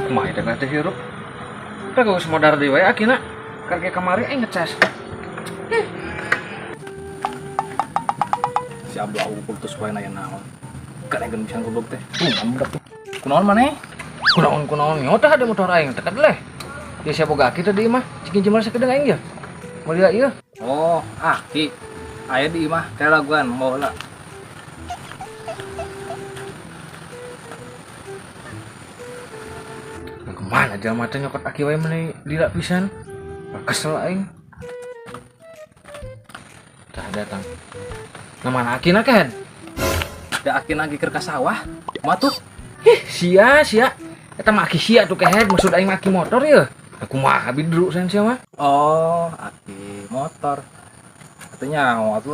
Kumaha teh teh hirup? Teh geus modar deui wae akina. Karek kamari aing ngecas. Si Abdul aku putus wae nanya naon. Kan bisa goblok teh. Budak tuh. Kunaon maneh? Kunaon kunaon nyota ada motor aing teh leh. Ya siapa boga aki teh di imah? Cikin jemal sakedeung aing ya. Mulia ieu. Oh, aki. Aya di imah teh laguan mau lah. Kemana jelema teh nyokot aki wae meuni lila pisan. Kesel aing. Tah datang. Nah mana akina kan? Da aki lagi keur ka sawah. Kumaha tuh? Ih, sia sia. Eta mah aki sia tuh kehed, maksud aing mah aki motor ya. Aku mah bidru sen sia mah. Oh, aki motor. Katanya nyawa tuh.